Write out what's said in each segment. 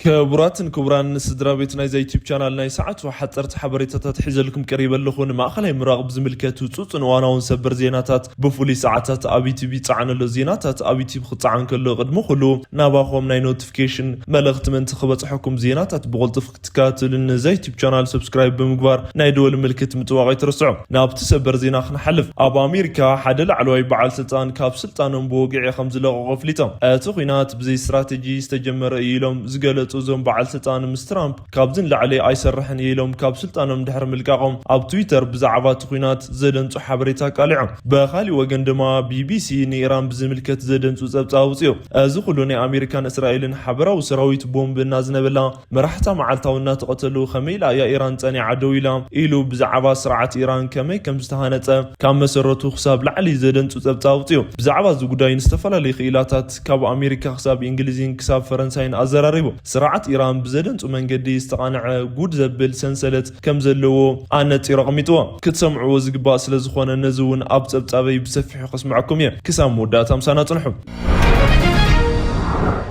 ክቡራትን ክቡራን ስድራ ቤት ናይዛ ዩቲዩብ ቻናል፣ ናይ ሰዓቱ ሓፀርቲ ሓበሬታታት ሒዘልኩም ቀሪበ ኣለኹ። ንማእኸላይ ምብራቕ ብዝምልከት ህፁፅን እዋናውን ሰበር ዜናታት ብፍሉይ ሰዓታት ኣብ ዩቲዩብ ይፀዓነሎ። ዜናታት ኣብ ዩቲዩብ ክፀዓን ከሎ ቅድሚ ኩሉ ናባኹም ናይ ኖቲፊኬሽን መልእኽቲ ምእንቲ ክበፅሐኩም፣ ዜናታት ብቕልጡፍ ክትከታተሉን ነዛ ዩቲዩብ ቻናል ሰብስክራይብ ብምግባር ናይ ደወል ምልክት ምጥዋቕ ኣይትርስዑ። ናብቲ ሰበር ዜና ክንሓልፍ፣ ኣብ ኣሜሪካ ሓደ ላዕለዋይ በዓል ስልጣን ካብ ስልጣኖም ብወግዒ ከም ዝለቐቑ ኣፍሊጦም። እቲ ኲናት ብዘይ ስትራቴጂ ዝተጀመረ እዩ ኢሎም ዝገለጹ እዞም በዓል ስልጣን፣ ምስ ትራምፕ ካብዚ ንላዕሊ ኣይሰርሕን እየ ኢሎም ካብ ስልጣኖም ድሕሪ ምልቃቖም፣ ኣብ ትዊተር ብዛዕባ እቲ ኲናት ዘደንጹ ሓበሬታ ኣቃሊዖም። ብኻሊእ ወገን ድማ፣ ቢቢሲ ንኢራን ብዝምልከት ዘደንጹ ጸብጻብ ኣውጺኡ። እዚ ኩሉ ናይ ኣሜሪካን እስራኤልን ሓበራዊ ሰራዊት ቦምብ እናዝነበላ፣ መራሕታ መዓልታዊ እናተቐተሉ፣ ከመይ ኢላ እያ ኢራን ጸኒዓ ደው ኢላ ኢሉ ብዛዕባ ስርዓት ኢራን ከመይ ከም ዝተሃነጸ ካብ መሰረቱ ክሳብ ላዕሊ ዘደንጹ ጸብጻብ ኣውጺኡ። ብዛዕባ እዚ ጉዳይ ንዝተፈላለዩ ክኢላታት ካብ ኣሜሪካ ክሳብ እንግሊዝን ክሳብ ፈረንሳይን ኣዘራሪቡ። ስርዓት ኢራን ብዘደንጹ መንገዲ ዝተቓንዐ ጉድ ዘብል ሰንሰለት ከም ዘለዎ ኣነጺሩ ኣቐሚጥዎ። ክትሰምዕዎ ዝግባእ ስለ ዝኾነ ነዚ እውን ኣብ ጸብጻበይ ብሰፊሑ ከስምዐኩም እየ። ክሳብ መወዳእታ ምሳና ጽንሑ።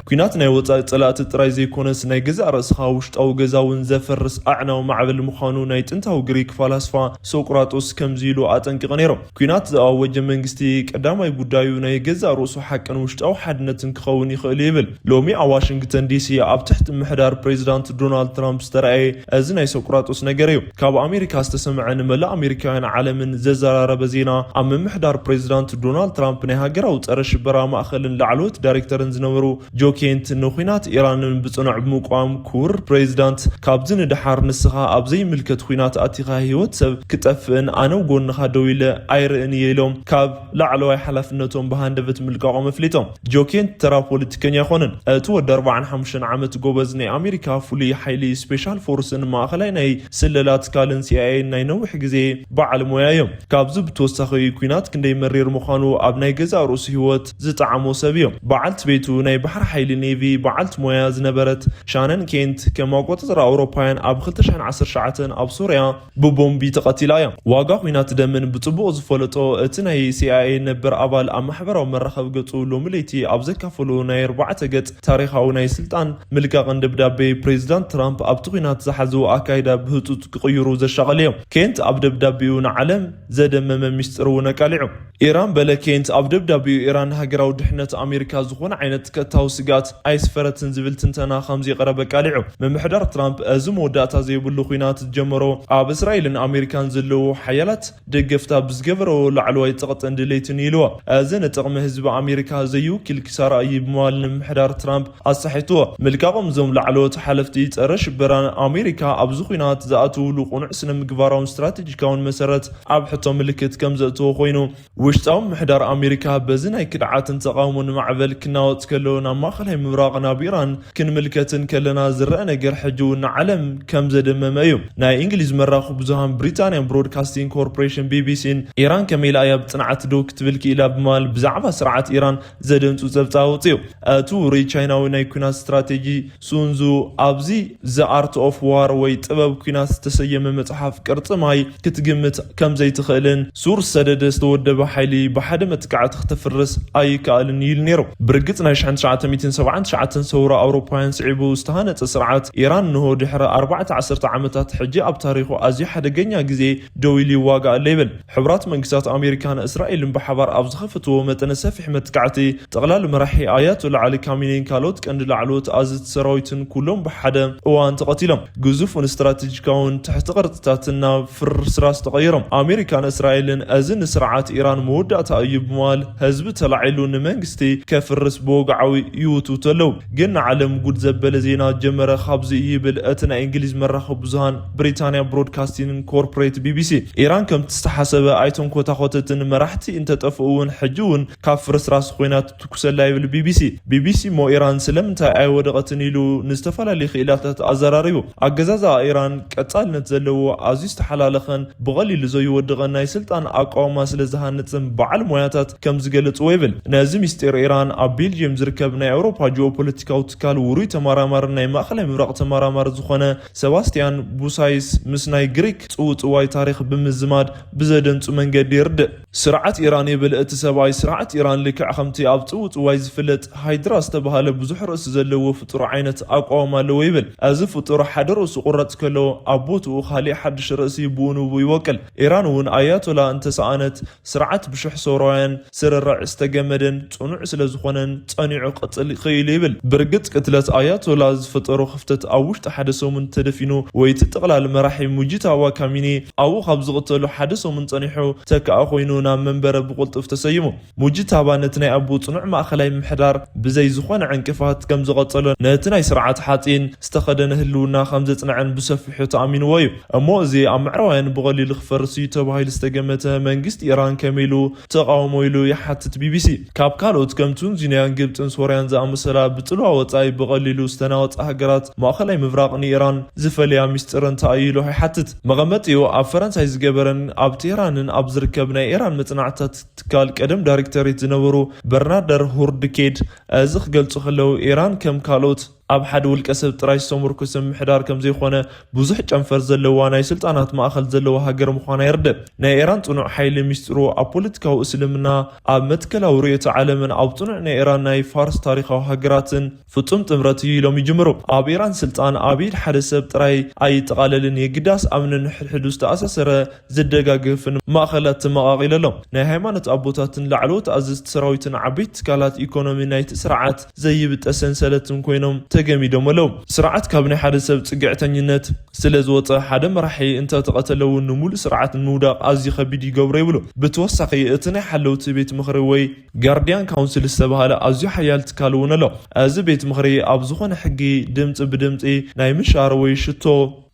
ኲናት ናይ ወጻኢ ጸላእቲ ጥራይ ዘይኮነስ፣ ናይ ገዛእ ርእስኻ ውሽጣዊ ገዛ እውን ዘፈርስ ኣዕናዊ ማዕበል ምዃኑ ናይ ጥንታዊ ግሪክ ፈላስፋ ሶቅራጦስ ከምዚ ኢሉ ኣጠንቂቑ ነይሩ። ኲናት ዝኣወጀ መንግስቲ ቀዳማይ ጉዳዩ ናይ ገዛእ ርእሱ ሓቅን ውሽጣዊ ሓድነትን ክኸውን ይኽእል እዩ ይብል። ሎሚ ኣብ ዋሽንግተን ዲሲ ኣብ ትሕቲ ምምሕዳር ፕሬዚዳንት ዶናልድ ትራምፕ ዝተረኣየ እዚ ናይ ሶቅራጦስ ነገር እዩ። ካብ ኣሜሪካ ዝተሰምዐ ንመላእ ኣሜሪካውያን ዓለምን ዘዘራረበ ዜና፣ ኣብ ምምሕዳር ፕሬዚዳንት ዶናልድ ትራምፕ ናይ ሃገራዊ ጸረ ሽበራ ማእኸልን ላዕለዎት ዳይሬክተርን ዝነበሩ ጆ ኬንት ንኹናት ኢራንን ብጽኑዕ ብምቋም፣ ክቡር ፕሬዚዳንት፣ ካብዚ ንደሓር ንስኻ ኣብ ዘይምልከት ኹናት ኣቲኻ ህይወት ሰብ ክጠፍእን ኣነ ጎንኻ ደው ኢለ ኣይርእን እየ ኢሎም ካብ ላዕለዋይ ሓላፍነቶም ብሃንደበት ምልቃቖም ኣፍሊጦም። ጆ ኬንት ተራ ፖለቲከኛ ኣይኮነን። እቲ ወዲ ኣርባዓን ሓሙሽተን ዓመት ጎበዝ ናይ ኣሜሪካ ፍሉይ ሓይሊ ስፔሻል ፎርስን ማእኸላይ ናይ ስለላ ትካልን ሲኣይኤን ናይ ነዊሕ ግዜ በዓል ሞያ እዮም። ካብዚ ብተወሳኺ፣ ኲናት ክንደይ መሪር ምዃኑ ኣብ ናይ ገዛእ ርእሱ ህይወት ዝጠዓሞ ሰብ እዮም። በዓልቲ ቤቱ ናይ ባሕሪ ሓይሊ ኔቪ በዓልቲ ሞያ ዝነበረት ሻነን ኬንት፣ ከም ኣቆጻጽራ ኣውሮፓውያን ኣብ ክልተ ሽሕን ዓሰርተ ትሽዓተን ኣብ ሶርያ ብቦምቢ ተቐቲላ እያ። ዋጋ ኲናት ደምን ብጽቡቕ ዝፈለጦ እቲ ናይ ሲኣይኤ ነበር ኣባል፣ ኣብ ማሕበራዊ መራኸቢ ገጹ ሎሚ ለይቲ ኣብ ዘካፈሎ ናይ ኣርባዕተ ገጽ ታሪኻዊ ናይ ስልጣን ምልቃቕን ደብዳቤ፣ ፕሬዚዳንት ትራምፕ ኣብቲ ኲናት ዝሓዝዎ ኣካይዳ ብህጹጽ ክቕይሩ ዘሻቐሉ እዮም። ኬንት ኣብ ደብዳቤኡ ንዓለም ዘደመመ ሚስጥር እውን ኣቃሊዑ። ኢራን፣ በለ ኬንት ኣብ ደብዳቤኡ፣ ኢራን ንሃገራዊ ድሕነት ኣሜሪካ ዝኾነ ዓይነት ቀጥታዊ ስግኣት ኣይስፈረትን ዝብል ትንተና ከም ዘየቕረበ ኣቃሊዑ። ምምሕዳር ትራምፕ እዚ መወዳእታ ዘይብሉ ኲናት ዝጀመሮ፣ ኣብ እስራኤልን ኣሜሪካን ዘለዎ ሓያላት ደገፍታ ብዝገበሮ ላዕለዋይ ጸቕጥን ድሌትን ኢልዎ። እዚ ንጥቕሚ ህዝቢ ኣሜሪካ ዘይውክል ኪሳራ እዩ ብምባል ንምምሕዳር ትራምፕ ኣሳሒትዎ። ምልቃቖም እዞም ላዕለዎት ሓለፍቲ ጸረ ሽበራን ኣሜሪካ ኣብዚ ኲናት ዝኣትውሉ ቅኑዕ ስነ ምግባራውን ስትራቴጂካውን መሰረት ኣብ ሕቶ ምልክት ከም ዘእተዎ ኮይኑ፣ ውሽጣዊ ምምሕዳር ኣሜሪካ በዚ ናይ ክድዓትን ተቓውሞን ማዕበል ክናወጽ ከሎ፣ ናብ ማእኸላይ ምብራቕ፣ ናብ ኢራን ክንምልከትን ከለና ዝረአ ነገር ሕጂ እውን ንዓለም ከም ዘደመመ እዩ። ናይ እንግሊዝ መራኸቢ ብዙሃን ብሪታንያን ብሮድካስቲንግ ኮርፖሬሽን፣ ቢቢሲን፣ ኢራን ከመይ ኢላ እያ ብጽንዓት ደው ክትብል ክኢላ ብምባል ብዛዕባ ስርዓት ኢራን ዘደንጹ ጸብጻብ ኣውጺኡ። እቲ ውሩይ ቻይናዊ ናይ ኲናት ስትራቴጂ ሱንዙ ኣብዚ ዘ ኣርት ኦፍ ዋር ወይ ጥበብ ኲናት ዝተሰየመ መጽሓፍ ቅርጺ ማይ ክትግምት ከም ዘይትኽእልን፣ ሱር ዝሰደደ ዝተወደበ ሓይሊ ብሓደ መጥቃዕቲ ክተፍርስ ኣይከኣልን ኢሉ ነይሩ። ብርግጽ ናይ ሽሕን ትሽዓተ ሚእትን ሰብዓን ትሽዓተን ሰውራ ኣውሮፓውያን ስዒቡ ዝተሃነጸ ስርዓት ኢራን እንሆ ድሕሪ ኣርባዕተ ዓሰርተ ዓመታት ሕጂ ኣብ ታሪኹ ኣዝዩ ሓደገኛ ግዜ ደው ኢሉ ይዋጋእ ኣሎ ይብል። ሕቡራት መንግስታት ኣሜሪካን እስራኤልን ብሓባር ኣብ ዝኸፈትዎ መጠነ ሰፊሕ መጥቃዕቲ፣ ጠቕላሊ መራሒ ኣያቶላ ዓሊ ካሚኔን ካልኦት ቀንዲ ላዕለዎት ኣዘዝቲ ሰራዊትን ኩሎም ብሓደ እዋን ተቐቲሎም። ግዙፍን ስትራቴጂካውን ትሕቲ ቅርጽታትን ናብ ፍርስራስ ተቐይሮም። ኣሜሪካን እስራኤልን፣ "እዚ ንስርዓት ኢራን መወዳእታ እዩ" ብምባል ህዝቢ ተላዒሉ ንመንግስቲ ከፍርስ ብወግዓዊ ይውትውቱ ኣለዉ። ግን ንዓለም ጉድ ዘበለ ዜና ጀመረ ካብዚ እዩ ይብል እቲ ናይ እንግሊዝ መራኸቢ ብዙሃን ብሪታንያ ብሮድካስቲንግ ኮርፖሬት፣ ቢቢሲ። ኢራን ከምቲ ዝተሓሰበ ኣይተንኮታኾተትን፣ መራሕቲ እንተጠፍኡ እውን ሕጂ እውን ካብ ፍርስራስ ኮይና ትትኩሰላ ይብል ቢቢሲ። ቢቢሲ እሞ ኢራን ስለምንታይ ኣይወደቐትን ኢሉ ንዝተፈላለዩ ክኢላታት ኣዘራሪቡ። ኣገዛዝኣ ኢራን ቀጻልነት ዘለዎ፣ ኣዝዩ ዝተሓላለኸን ብቐሊሉ ዘይወድቕን ናይ ስልጣን ኣቃውማ ስለ ዝሃንጽን በዓል ሞያታት ከም ዝገለጽዎ ይብል። ነዚ ሚስጢር ኢራን ኣብ ቤልጅየም ዝርከብ ናይ ኣውሮፓ ጂኦፖለቲካዊ ትካል ውሩይ ተመራማርን ናይ ማእኸላይ ምብራቕ ተመራማሪ ዝኾነ ሰባስቲያን ቡሳይስ ምስ ናይ ግሪክ ጽውጽዋይ ታሪኽ ብምዝማድ ብዘደንጹ መንገዲ ይርድእ። ስርዓት ኢራን ይብል እቲ ሰብኣይ፣ ስርዓት ኢራን ልክዕ ከምቲ ኣብ ጽውጽዋይ ዝፍለጥ ሃይድራ ዝተባህለ ብዙሕ ርእሲ ዘለዎ ፍጡር ዓይነት ኣቃውማ ኣለዎ ይብል። እዚ ፍጡር ሓደ ርእሱ ቁረጽ ከሎ ኣብ ቦትኡ ካሊእ ሓድሽ ርእሲ ብኡ ንብኡ ይወቅል። ኢራን እውን ኣያቶላ እንተሰኣነት ስርዓት ብሽሕ ሰውራውያን ስርርዕ ዝተገመደን ጽኑዕ ስለ ዝኾነን ጸኒዑ ክቕጽል ይኽእል ይብል። ብርግጽ ቅትለት ኣያቶላ ዝፈጠሮ ክፍተት ኣብ ውሽጢ ሓደ ሰሙን ተደፊኑ ወይ እቲ ጥቕላል መራሒ ሙጂታባ ካሚኒ ኣብኡ ካብ ዝቕተሉ ሓደ ሰሙን ጸኒሑ ተከኣ ኮይኑ ናብ መንበረ ብቕልጡፍ ተሰይሙ። ሙጂታባ ነቲ ናይ ኣቦ ጽኑዕ ማእኸላይ ምሕዳር ብዘይ ዝኾነ ዕንቅፋት ከም ዝቐጸሎ ነቲ ናይ ስርዓት ሓጺን ዝተኸደነ ህልውና ከም ዘጽንዐን ብሰፊሑ ተኣሚንዎ እዩ። እሞ እዚ ኣብ ምዕራባውያን ብቐሊሉ ክፈርስ እዩ ተባሂሉ ዝተገመተ መንግስቲ ኢራን ከመይ ኢሉ ተቓውሞ ኢሉ ይሓትት ቢቢሲ። ካብ ካልኦት ከም ቱኒዝያን ግብጽን ሶርያን ዝኣመሰላ ብጽልዋ ወጻኢ ብቐሊሉ ዝተናወጻ ሃገራት ማእኸላይ ምብራቕ ንኢራን ዝፈልያ ሚስጥር እንታይ እዩ ኢሉ ይሓትት። መቐመጢኡ ኣብ ፈረንሳይ ዝገበረን ኣብ ቴህራንን ኣብ ዝርከብ ናይ ኢራን መጽናዕትታት ትካል ቀደም ዳይሬክቶሬት ዝነበሩ በርናርደር ሁርድኬድ እዚ ክገልጹ ከለዉ ኢራን ከም ካልኦት ኣብ ሓደ ውልቀ ሰብ ጥራይ ዝተመርኮሰ ምሕዳር ከም ዘይኮነ ብዙሕ ጨንፈር ዘለዋ ናይ ስልጣናት ማእኸል ዘለዋ ሃገር ምዃና የርድእ። ናይ ኢራን ጽኑዕ ሓይሊ ሚስጥሩ ኣብ ፖለቲካዊ እስልምና ኣብ መትከላዊ ርእዮተ ዓለምን ኣብ ጽኑዕ ናይ ኢራን ናይ ፋርስ ታሪኻዊ ሃገራትን ፍጹም ጥምረት እዩ ኢሎም ይጅምሩ። ኣብ ኢራን ስልጣን ኣብ ኢድ ሓደ ሰብ ጥራይ ኣይጠቓለልን፣ የግዳስ ኣብ ነንሕድሕዱ ዝተኣሳሰረ ዝደጋገፍን ማእኸላት ተመቓቒሉ ኣሎ። ናይ ሃይማኖት ኣቦታትን ላዕለዎት ኣዘዝቲ ሰራዊትን ዓበይቲ ትካላት ኢኮኖሚ ናይቲ ስርዓት ዘይብጠስ ሰንሰለትን ኮይኖም ተገሚዶም ኣለዉ። ስርዓት ካብ ናይ ሓደ ሰብ ጽግዕተኝነት ስለ ዝወጸ ሓደ መራሒ እንተተቐተለ እውን ንምሉእ ስርዓት ንምውዳቕ ኣዝዩ ከቢድ ይገብሮ ይብሉ። ብተወሳኺ እቲ ናይ ሓለውቲ ቤት ምኽሪ ወይ ጋርዲያን ካውንስል ዝተባህለ ኣዝዩ ሓያል ትካል እውን ኣሎ። እዚ ቤት ምኽሪ ኣብ ዝኾነ ሕጊ ድምፂ ብድምፂ ናይ ምሻር ወይ ሽቶ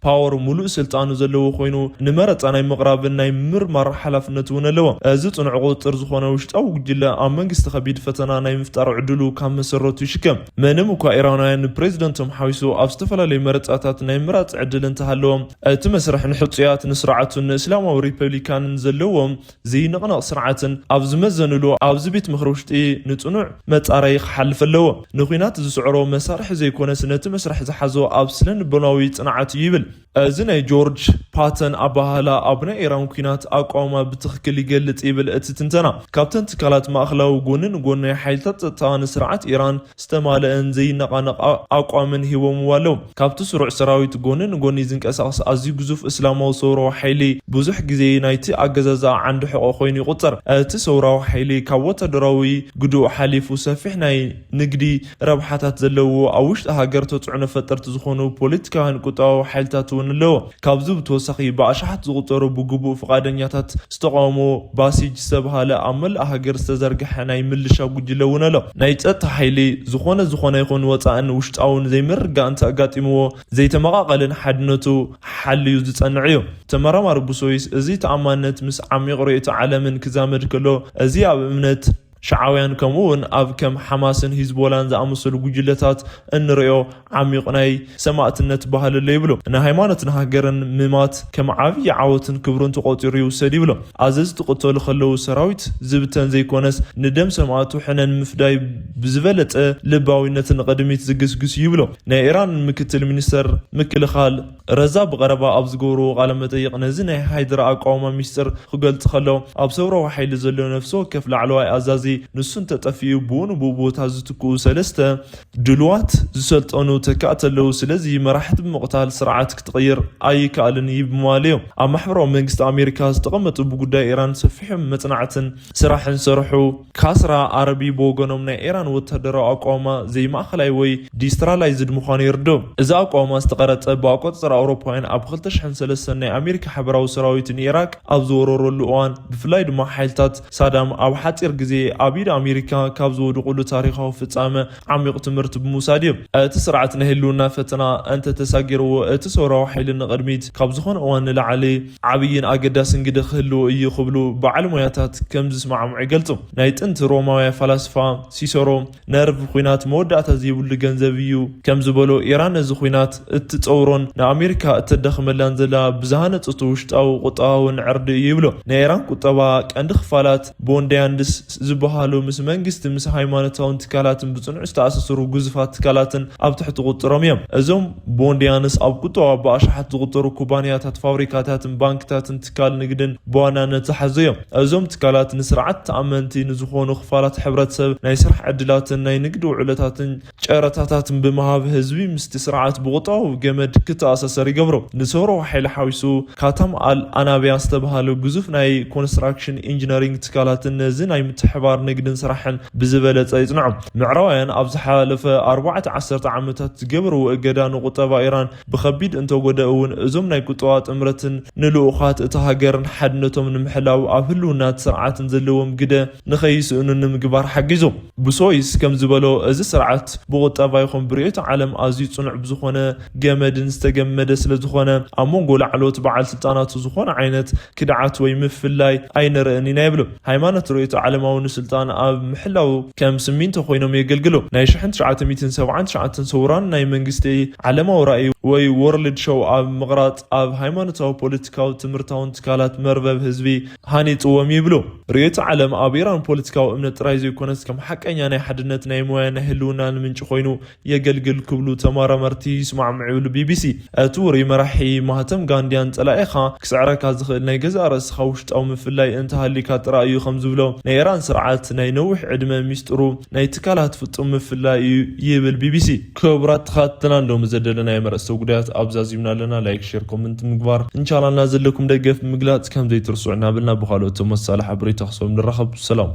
ፓወር ሙሉእ ስልጣኑ ዘለዎ ኮይኑ ንመረፃ ናይ ምቕራብን ናይ ምርማር ሓላፍነት እውን ኣለዎ። እዚ ፅኑዕ ቁፅፅር ዝኾነ ውሽጣዊ ጉጅለ ኣብ መንግስቲ ከቢድ ፈተና ናይ ምፍጣር ዕድሉ ካብ መሰረቱ ይሽከም። ምንም እኳ ኢራናውያን ንፕሬዚደንቶም ሓዊሱ ኣብ ዝተፈላለዩ መረፃታት ናይ ምራፅ ዕድል እንተሃለዎም፣ እቲ መስርሕ ንሕፁያት ንስርዓቱን ንእስላማዊ ሪፐብሊካንን ዘለዎም ዘይንቕነቕ ስርዓትን ኣብ ዝመዘንሉ ኣብዚ ቤት ምኽሪ ውሽጢ ንፅኑዕ መፃረዪ ክሓልፍ ኣለዎ። ንኲናት ዝስዕሮ መሳርሒ ዘይኮነስ ነቲ መስርሕ ዝሓዞ ኣብ ስነ ልቦናዊ ፅንዓት እዩ ይብል። እዚ ናይ ጆርጅ ፓተን ኣበሃህላ ኣብ ናይ ኢራን ኲናት ኣቃውማ ብትኽክል ይገልጽ ይብል እቲ ትንተና። ካብተን ትካላት ማእኸላዊ ጎኒ ንጎኒ ናይ ሓይልታት ጸጥታ ንስርዓት ኢራን ዝተማልአን ዘይነቓነቕ ኣ-፣ ኣቋምን ሂቦምዎ ኣለዉ። ካብቲ ስሩዕ ሰራዊት ጎኒ ንጎኒ ዝንቀሳቐስ ኣዝዩ ግዙፍ እስላማዊ ሰውራዊ ሓይሊ ብዙሕ ግዜ ናይቲ ኣገዛዝኣ ዓንዲ ሕቖ ኮይኑ ይቑጸር። እቲ ሰውራዊ ሓይሊ ካብ ወታደራዊ ግዱእ ሓሊፉ ሰፊሕ ናይ ንግዲ ረብሓታት ዘለዎ ኣብ ውሽጢ ሃገር ተጽዕኖ ፈጠርቲ ዝኾኑ ፖለቲካውያን ቁጠባዊ ሓይልታት እውን ኣለዎ። ካብዚ ብተወሳኺ ብኣሽሓት ዝቑጸሩ ብግቡእ ፍቓደኛታት ዝተቓውሞ ባሲጅ ዝተብሃለ ኣብ መላእ ሃገር ዝተዘርግሐ ናይ ምልሻ ጉጅለ እውን ኣሎ። ናይ ጸጥታ ሓይሊ ዝኾነ ዝኾነ ይኹን ወጻእን ውሽጣውን ዘይምርግጋእ እንተኣጋጢምዎ ዘይተመቓቐልን ሓድነቱ ሓልዩ ዝጸንዕ እዩ። ተመራማሪ ቡሶይስ እዚ ተኣማንነት ምስ ዓሚቕ ርእይቶ ዓለምን ክዛመድ ከሎ እዚ ኣብ እምነት ሽዓውያን ከምኡ እውን ኣብ ከም ሓማስን ሂዝቦላን ዝኣመሰሉ ጉጅለታት እንርእዮ ዓሚቕ ናይ ሰማእትነት ባህሊ ኣሎ ይብሉ። ንሃይማኖትን ሃገርን ምማት ከም ዓብዪ ዓወትን ክብርን ተቖጺሩ ይውሰድ ይብሉ። ኣዘዝቲ ክቕተሉ ከለዉ ሰራዊት ዝብተን ዘይኮነስ ንደም ሰማእቱ ሕነ ንምፍዳይ ብዝበለጸ ልባዊነት ንቕድሚት ዝግስግስ እዩ ይብሉ። ናይ ኢራን ምክትል ሚኒስተር ምክልኻል ረዛ ብቐረባ ኣብ ዝገብርዎ ቃለ መጠይቕ ነዚ ናይ ሃይድራ ኣቃውማ ሚስጥር ክገልጽ ከሎ፣ ኣብ ሰውራዊ ሓይሊ ዘሎ ነፍሲ ወከፍ ላዕለዋይ ኣዛዚ ንሱ እንተጠፊኡ ብኡ ንብኡ ቦታ ዝትክኡ ሰለስተ ድሉዋት ዝሰልጠኑ ተካእቲ ኣለዉ። ስለዚ መራሕቲ ብምቕታል ስርዓት ክትቕይር ኣይከኣልን እዩ ብምባል እዮም ኣብ ማሕበራዊ መንግስቲ ኣሜሪካ ዝተቐመጡ ብጉዳይ ኢራን ሰፊሖም መጽናዕትን ስራሕን ዝሰርሑ። ካስራ ኣረቢ ብወገኖም ናይ ኢራን ወታደራዊ ኣቃውማ ዘይማእኸላይ ወይ ዲስትራላይዝድ ምዃኑ ይርድኡ። እዚ ኣቃውማ ዝተቐረጸ ብኣቆጻጽራ ኣውሮፓውያን ኣብ ክልተ ሽሕን ሰለስተን ናይ ኣሜሪካ ሓበራዊ ሰራዊት ንኢራቅ ኣብ ዝወረረሉ እዋን፣ ብፍላይ ድማ ሓይልታት ሳዳም ኣብ ሓጺር ግዜ ኣብ ኢድ ኣሜሪካ ካብ ዝወድቁሉ ታሪኻዊ ፍጻመ ዓሚቕ ትምህርቲ ብምውሳድ እዩ። እቲ ስርዓት ናይ ህልውና ፈተና እንተተሳጊርዎ፣ እቲ ሰውራዊ ሓይሊ ንቕድሚት ካብ ዝኾነ እዋን ንላዕሊ ዓብይን ኣገዳስን ግደ ክህልዎ እዩ ክብሉ በዓል ሞያታት ከም ዝስማዕምዑ ይገልጹ። ናይ ጥንቲ ሮማውያ ፈላስፋ ሲሰሮ ነርቭ ኲናት መወዳእታ ዘይብሉ ገንዘብ እዩ ከም ዝበሎ፣ ኢራን ነዚ ኲናት እትጸውሮን ንኣሜ ኣሜሪካ እተዳኽመላን ዘላ ብዝሃነፀቶ ውሽጣዊ ቁጠባውን ዕርዲ እዩ ይብሎ። ናይ ኢራን ቁጠባ ቀንዲ ክፋላት ቦንድያንድስ ዝበሃሉ ምስ መንግስቲ፣ ምስ ሃይማኖታውን ትካላትን ብፅኑዕ ዝተኣሳሰሩ ግዙፋት ትካላትን ኣብ ትሕቲ ቁጥሮም እዮም። እዞም ቦንድያንስ ኣብ ቁጠባ ብኣሽሓት ዝቁጠሩ ኩባንያታት፣ ፋብሪካታትን ባንክታትን ትካል ንግድን ብዋናነት ዝሓዙ እዮም። እዞም ትካላት ንስርዓት ተኣመንቲ ንዝኾኑ ክፋላት ሕብረተሰብ ናይ ስራሕ ዕድላትን ናይ ንግዲ ውዕሎታትን ጨረታታትን ብምሃብ ህዝቢ ምስቲ ስርዓት ብቁጠባዊ ገመድ ክተኣሳሰር ይገብሮ። ንሰውራዊ ሓይሊ ሓዊሱ ካታም ኣል ኣናቢያ ዝተባሃለ ግዙፍ ናይ ኮንስትራክሽን ኢንጂነሪንግ ትካላትን ነዚ ናይ ምትሕባር ንግድን ስራሕን ብዝበለጸ ይጽንዖ። ምዕራባውያን ኣብ ዝሓለፈ ኣርባዕተ ዓሰርተ ዓመታት ዝገበርዎ እገዳ ንቁጠባ ኢራን ብኸቢድ እንተጎደ እውን፣ እዞም ናይ ቁጠባ ጥምረትን ንልኡኻት እታ ሃገርን ሓድነቶም ንምሕላው ኣብ ህልውና እቲ ስርዓትን ዘለዎም ግደ ንኸይስእኑ ንምግባር ሓጊዞም። ብሶይስ ከም ዝበሎ፣ እዚ ስርዓት ብቁጠባ ይኹን ብርእዮተ ዓለም ኣዝዩ ጽኑዕ ብዝኾነ ገመድን ዝተገመደ ስለ ዝኾነ፣ ኣብ መንጎ ላዕለዎት በዓል ስልጣናቱ ዝኾነ ዓይነት ክድዓት ወይ ምፍላይ ኣይንርእን ኢና ይብሉ። ሃይማኖት ርእዮተ ዓለማዊ ንስልጣን ኣብ ምሕላው ከም ስሚንቶ ኮይኖም የገልግሉ። ናይ ሽሕን ትሽዓተ ሚእትን ሰብዓን ትሽዓተን ሰውራን ናይ መንግስቲ ዓለማዊ ራእይ ወይ ወርልድ ሾው ኣብ ምቕራጽ ኣብ ሃይማኖታዊ፣ ፖለቲካዊ፣ ትምህርታውን ትካላት መርበብ ህዝቢ ሃኒጽዎም ይብሉ። ርእዮተ ዓለም ኣብ ኢራን ፖለቲካዊ እምነት ጥራይ ዘይኮነስ ከም ሓቀኛ ናይ ሓድነት፣ ናይ ሞያ፣ ናይ ህልውና ንምንጪ ኮይኑ የገልግል ክብሉ ተመራመርቲ ይስማዕምዑ ይብሉ ቢቢሲ። እቲ ውሩይ መራሒ ማህተም ጋንዲያን ጸላኢኻ ክስዕረካ ዝኽእል ናይ ገዛእ ርእስኻ ውሽጣዊ ምፍላይ እንተሃሊካ ጥራይ እዩ ከም ዝብሎ ናይ ኢራን ስርዓት ናይ ነዊሕ ዕድመ ሚስጥሩ ናይ ትካላት ፍጹም ምፍላይ እዩ ይብል ቢቢሲ። ክቡራት ተኸታተልና ሎሚ ዘደለናዮም ኣርእስተ ጉዳያት ኣብዛ ዚብና ኣለና። ላይክ፣ ሼር፣ ኮመንት ምግባር፣ ንቻናልና ዘለኩም ደገፍ ምግላጽ ከም ዘይትርስዑ እናበልና ብኻልኦት ተመሳሳሊ ሓበሬታ ክሳብ ንራኸብ ሰላም።